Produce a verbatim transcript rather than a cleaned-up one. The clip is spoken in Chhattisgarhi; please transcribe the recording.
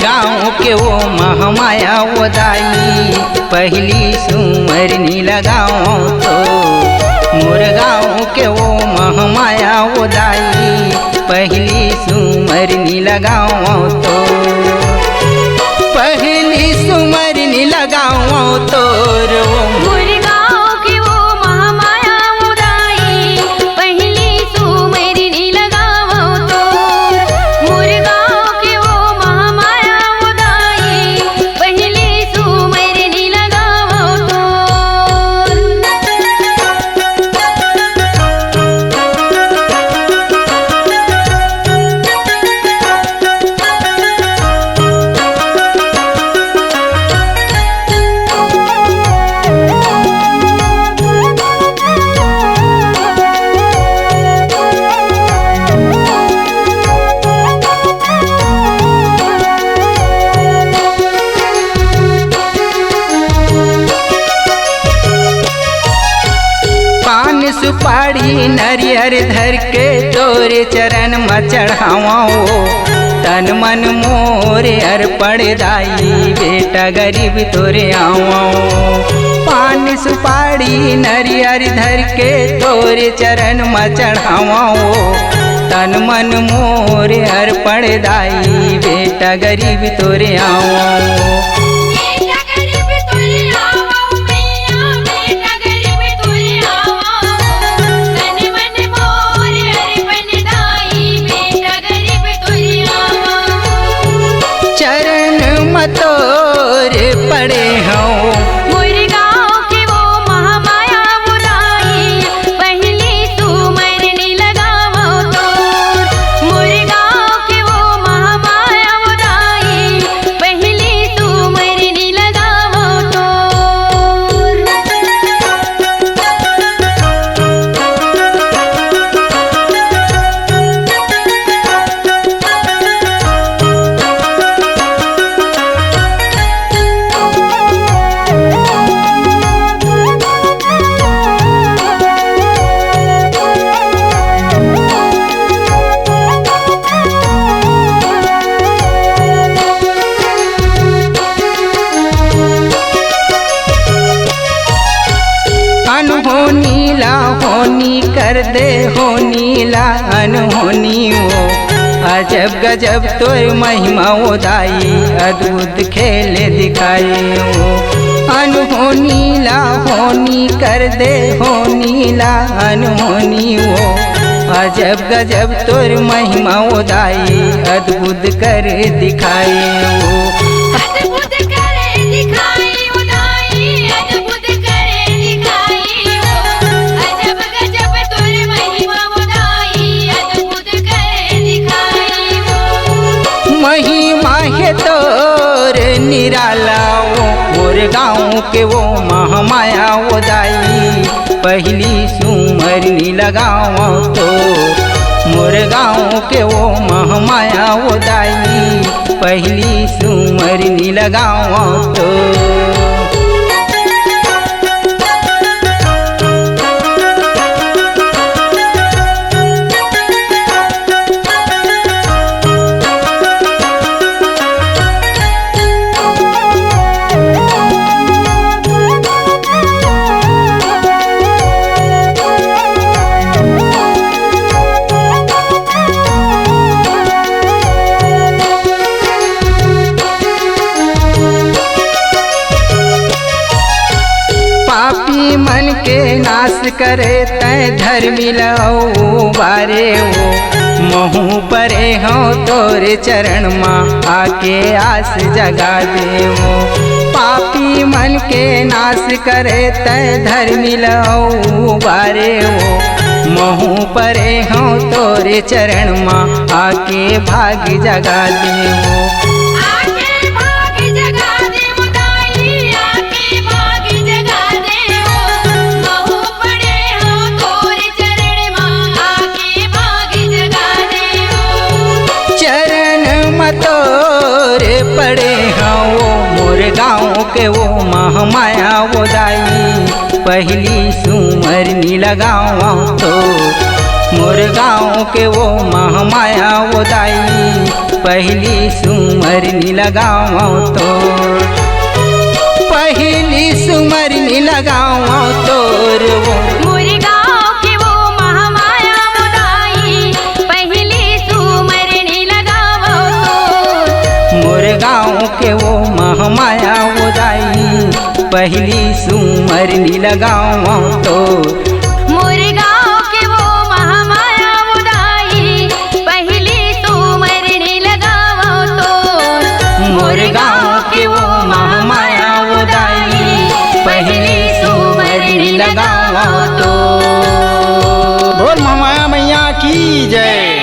गाँव के वो महमाया वो दाई, पहली सुमरनी लगावं तो। मोर गाँव के वो महमाया वो दाई, पहली सुमरनी लगावं तो। पहली सुमरनी लगावं तो रो। मोर गाँव के वो महमाया वो दाई, पहली सुमरनी लगावं तो। मोर गाँव के वो महमाया वो दाई, पहली सुमरनी लगावं तो। पान सुपारी नरियर धर के तोरे चरण म चढ़ावं ओ। तन मन मोर अर्पण दाई, बेटा गरीब तोरे आवं। पान सुपारी नरियर धर के तोरे चरण म चढ़ावं ओ। तन मन मोर अर्पण दाई, बेटा गरीब तोरे आवं ओ। बेटा गरीब तोरे आवं, मैया, बेटा गरीब तोरे आवं। तन मन मोर अर्पण दाई, बेटा गरीब तोरे आवं। चरण म तोर पड़े हंव। मोर गाँव के वो महमाया वो दाई, पहली सुमरनी लगावं तोर। मोर गाँव के वो महमाया वो दाई, पहली सुमरनी लगावं तोर। अनहोनी ला होनी कर दे, होनी ला अनहोनी ओ। अजब गजब तोर महिमा ओ दाई, अद्भुत खेल दिखाई ओ। अनहोनी ला होनी कर दे, होनी ला अनहोनी ओ। अजब गजब तोर महिमा ओ दाई, अद्भुत कर दिखाई ओ। अद्भुत कर दिखाई ओ दाई, अद्भुत कर दिखाई ओ। अजब गजब तोर महिमा ओ दाई, अद्भुत कर दिखाई ओ। महिमा हे तोर निराला ओ, मोर गाँव के वो महमाया ओ दाई, पहली सुमरनी लगावं तो। मोर गाँव के वो महमाया ओ दाई, पहली सुमरनी लगावं तो। पापी मन के नाश करे तैं धर्मी ल उबारे ओ। महूँ परे हँव तोरे चरण मा आके आस जगा दे ओ। पापी मन के नाश करे तैं धर्मी ल उबारे ओ। महूँ परे हँव तोरे चरण मा आके भाग जगा दे ओ। आके भाग जगा दे ओ दाई, आके भाग जगा दे ओ। महूँ परे हँव तोरे चरण मा आके भाग जगा दे ओ। चरण म तोरे पड़े हँव ओ, मोर गाँव के ओ महमाया ओ दाई, पहली सुमरनी लगावँ तो। मोर गाँव के ओ महमाया ओ दाई, पहिली सुमरनी लगावं तोर, पहिली सुमरनी लगावं तोर वो। मोर गाँव के वो महामाया वो दाई, पहिली सुमरनी लगावं तोर। मोर गाँव के वो महामाया वो दाई, पहिली सुमरनी लगावं तोर। मोर गाँव के वो महामाया वो दाई, पहिली सुमरनी लगावं तोर। मोर गाँव के वो महामाया वो दाई, पहिली सुमरनी लगावं तोर। बोल महामाया मैया की जय।